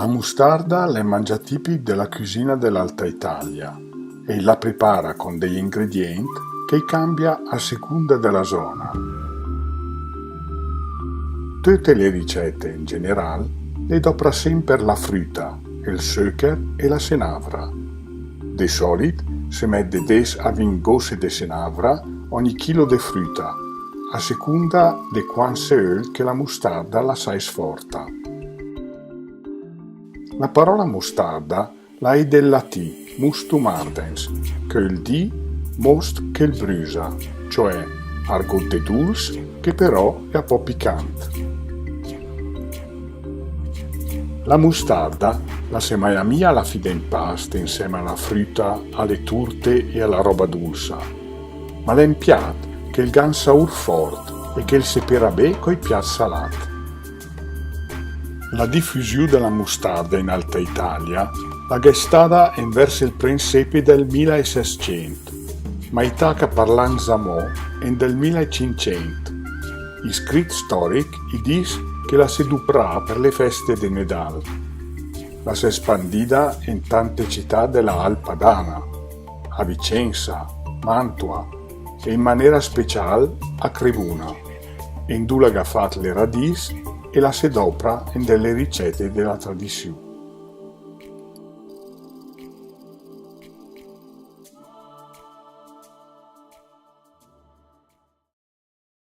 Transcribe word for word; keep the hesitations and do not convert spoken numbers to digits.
La mustarda l'è 'n mangià tipic de la cüsina de l'Alta Italia e i la prepara con dei ingredient che i cambia a secunda de la zona. Töte le ricete, in general, le dopra semper la früta, el söcher e la senavra. De solit se met de des a vint gosse de senavra ogni chilo de früta, a secunda de quant se öl che la mustarda la saes forta. La parola mustarda la è del latì mustum ardens, che öl dì most che 'l brüsa, cioè argot de duls che però è a pò picant. La mustarda la se maia mia a la fì de 'mpast insema a la früta, a le turte e a la roba dulsa, ma l'è 'n piat che 'l gh'à 'n saur fort e che 'l se pera bé coi piat salat. La difüsiù de la mustarda in Alta Italia la gh'è stada envers el prensepe del mila e sescent, ma i taca a parlàn zamò en del mila e cincent. I scrit storic i dis che la se duprà per le feste de Nedal. La s'è spandida en tante cità de la Val Padana, a Vicenza, Mantua e in manera special a Cremuna, en du la gh'à fat le radis e la se dopra en dele ricete de la tradisiù.